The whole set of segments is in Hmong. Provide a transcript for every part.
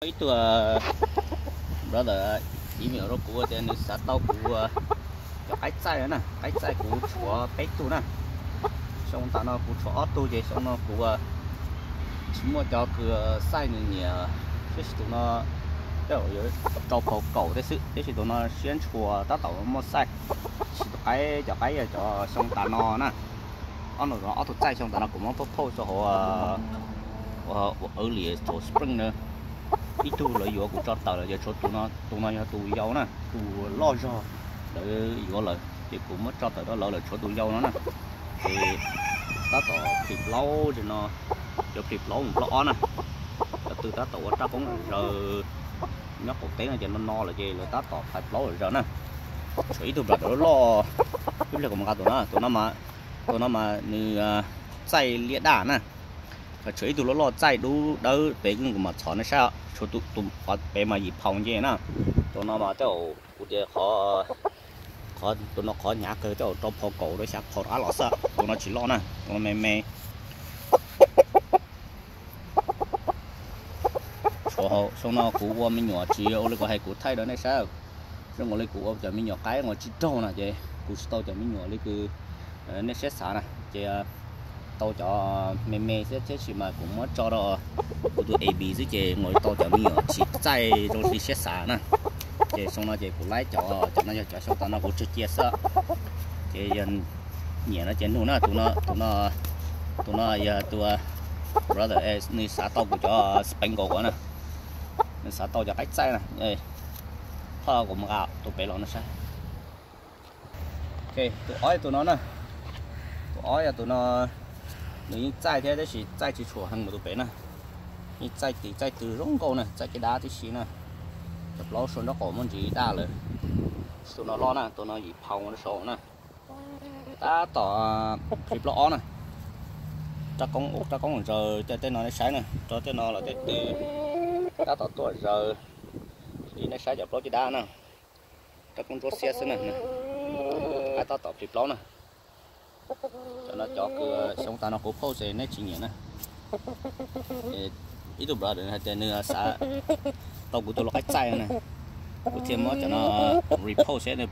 Ib tug brother ib me nyuam rau kuv tias nws xav tau kuv cov qaib txaij na, qaib txaij kuv tshuav peb tug na. Xyoo tas no kuv tshuav ob tug ces xyoo no kuv tsis muaj cov kws xaij nws nyiam, tiam sis tus no tej zaum yuav rau phaus kaum tej xwb, tiam sis tus no siab ntshua tab tom muaj xaij. Tiam sis tus qaib, cov qaib yog cov xyoo tas no na, ob no ob tug txaij xyoo tas no kuv muab phauj phauj rau hauv ua early thaum spring na. Ib tug lawv yuav kuv tso tawm lawm, yog tshuav tus no, tus no yog tus yau na, tus loj zog lawv yuav lawm ces kuv muab tso tawm rau lawv lawm, tshuav tus yau no na. Ces tab tom phim plaub no, cov phim plaub mus plaub ob na, cov twg tab tom ua raj koob zaws nyob qaum teb no ces no no lawm ces lawv tab tom phais plaub zaws na. Tshuav ib tug brother loj, ib pliag kuv mam nqa tus no, tus no mas, tus no mas nws txaij liab daj na. Tshuav ib tug loj loj txaij dub dawb pem kuv mam txhom nej saib, tshuav tus pem mas yim phaus nce na. Tus no mas tej zaum kuv tias qhov, tus no qhov hnyav kawg tej zaum rau phaus kaum rau xya phaus rov qab los xwb, tus no tsis loj na, tus no me me. Xyoo no kuv ua me nyuam tsis ua li kuv hais kuv thaij rau nej saib. Zoo nkaus li kuv ua cov me nyuam qaib ua tsis raug na ces kuv tsis tau cov me nyuam li kws nej siab xav na, ces tau cov me me xwb, tiam sis mas kuv muab tso rau kuv tus A B xwb ces nws tau cov me nyuam tsis txaij zoo li siab xav na. Ces xyoo no ces kuv laib cov, cov no yog cov xyoo tas no kuv tseg cia xwb. Ces yog nyiam no ces nug na, tus no, tus no, tus no yog tus brother nws xav tau kuv cov Spangle na, nws xav tau cov qaib txaij na. Thoj kuv mus nqa tus pem los no saib. Tus ob tus no na, tus ob yog tus no, nws yeej txaij thiab tab sis txaij tsis tshua heev mus tus pem na. Yeej txaij tis txaij twg zoo nkauj na, txaij caj dab tib si na. Cov plaub sua nraub qaum muaj ntsis daj lawm. Tus no loj na, tus no yim phaus saud na. Tab tom phim plaub ob na. Raj koob, raj koob zaws tej no nej saib na, rau tej no los tej twg tab tom tuaj zaws li nej saib cov plaub caj dab na. Raj koob ntsuab xiab xwb na. Tab tom phim plaub na. Cov no cov kws xyoo tas no kuv phauj ces nej tsis nyiam na. Ib tug brother hais tias nws xav tau kuv tus lau qaib txaij na, kuv thiaj muab cov no repost seb nws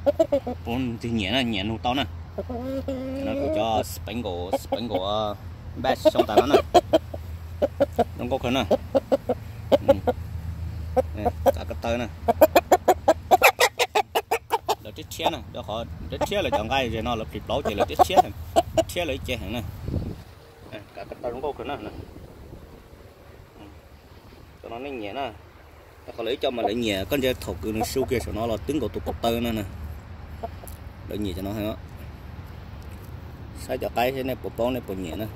puas ntig nyiam na, nyiam nug tau na. Cov no kuv cov Spangle, Spangle batch xyoo tas no na, zoo nkauj kawg na. Kav ko taw na. Lawv rhiab rhiab na, rhiab rhiab lawv cov nqaij ze no lawv phim plaub ces lawv rhiab rhiab, rhiab lawv ib ce heev na. Kav ko taw zoo nkauj kawg na. Cov no nej nyiam na. Qhov lawv ib co mas lawv nyiam koj ntsia thaum kws nws su kiag saum no los twb nkaus tus ko taw no na. Lawv nyiam cov no heev. Saib cov qaib seb nej puas paub nej puas nyiam na.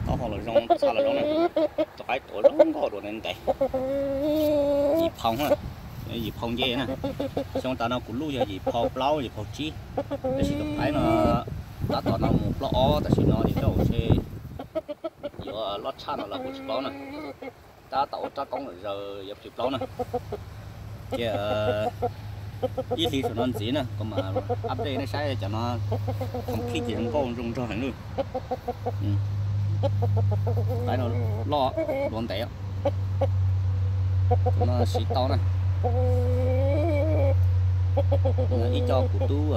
Taub hau los zoo, txha los zoo na. Tus qaib tuav zoo nkauj dua ntev ntev. Yim phaus na, yim phaus nce na. Xyoo tas no kuv luj yog yim phaus plaub yim phaus tsib, tab sis tus qaib no tab tom no mus plaub ob tam sim no ces tej zaum ntshe yuav loj tshaj no los kuv tsis paub na. Tab tom ua rab koob lawm, zaws yuav phim plaub na. Ces ib hlis saum no ntxiv na kuv mam update nej saib cov no complete ces zoo nkauj zoo nraug heev lawm. Qaib no loj dua ntev. Tus no siv tau na. Ib co kuv tub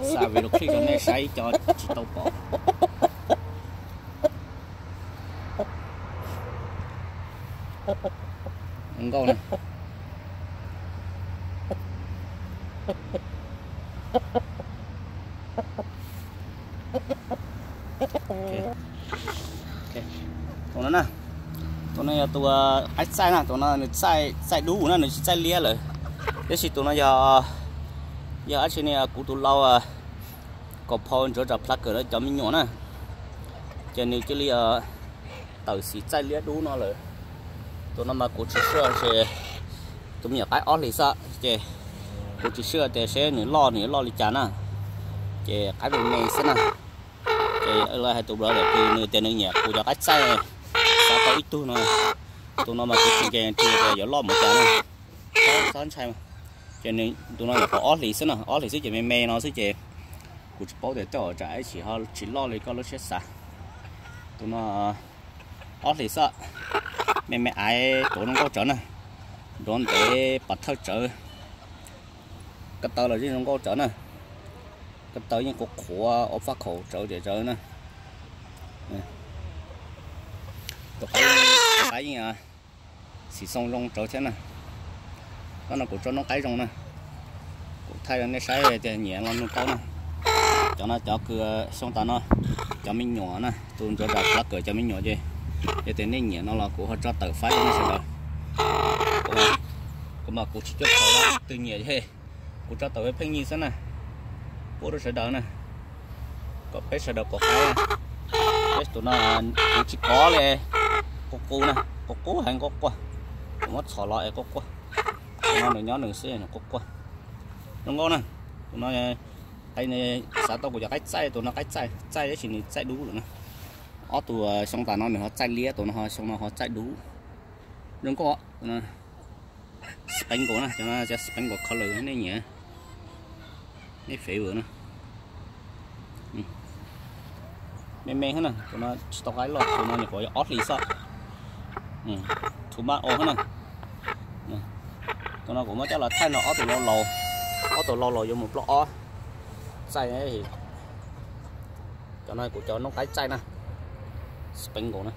xa video clip rau nej saib, ib co tsis tau pom. Nkauj na. Tus no na, tus no yog tus qaib txaij na, tus no nws txaij dub na, nws tsis txaij liab lawm. Tab sis tus no yog, yog dab tsi ne, kuv tus lau kaum phau ntsuav tsam pla kawm lawv cov me nyuam na, ces nws cia li tawm xim txaij liab dub no lawm. Tus no mas kuv tsis sure, tus me nyuam qaib ob hlis xwb ces kuv tsis sure tias seb nws loj nws yuav loj li cas na. Ces qaib me me xwb na. Ces lawv hais tus brother nws tias nws nyiam kuv cov qaib txaij, xav tau ib tug no, tus no mas kuv tsis guarantee tias yuav loj mus cas na. Txhob ntshai. Ces tus no nyuam qhuav ob hlis xwb na, ob hlis xwb ces me me no xwb ces kuv Kuv tsis paub tias tej zaum tsam ib chim ho tsis loj li koj lub siab xav. Tus no ob hlis xwb, me me aiv tuav zoo nkauj tsawv na, nruav ntev pov thawj tsawv, ko taw los yeej zoo nkauj tsawv na, ko taw yeej qhuav qhuav ua faj khaum tsawv tias tsawv na. Tus qaib yeej xim xoo zoo tsawv thiab na. Koj no kuv tso noob qaib zoo na, kuv thaij rau nej saib tias nyiam los nug tau na. Cov no cov kws xyoo tas no cov me nyuam na, tus ntsuav zam plav kawm cov me nyuam ces yog tias nej nyiam no los kuv ho tso tawm faib rau nej sawv daws. Kuv mas kuv tsis cuab thaum, twg nyiam ces kuv tso tawm pheej yig xwb na, pub rau sawv daws na, kom peb sawv daws pom qaib. Peb tus no kuv tsis kov li, qus qus na, qus qus heev, quaj quaj, kuv muab txhom los es quaj quaj. Tus no nws nyob nws xwb, nws quaj quaj. Zoo nkauj na, tus no qaib, xav tau kuv cov qaib txaij, tus no qaib txaij, txaij tab sis nws txaij dub lawm na. Ob tus xyoo tas no nws ho txaij liab, tus no ho xyoo no ho txaij dub. Zoo nkauj. Spangle na, cov no cov spangle color nej nyiam, nej favorite na. Me me xwb na, tus no tsis tau qaib loj, tus no nyuam qhuav yog ob hlis xwb. Two month old xwb na. Tus no kuv muab coj los thaij no, ob tug laus laus, ob tug laus laus yuav mus plaub ob txaij. Cov no kuv cov noob qaib txaij na, spangle na.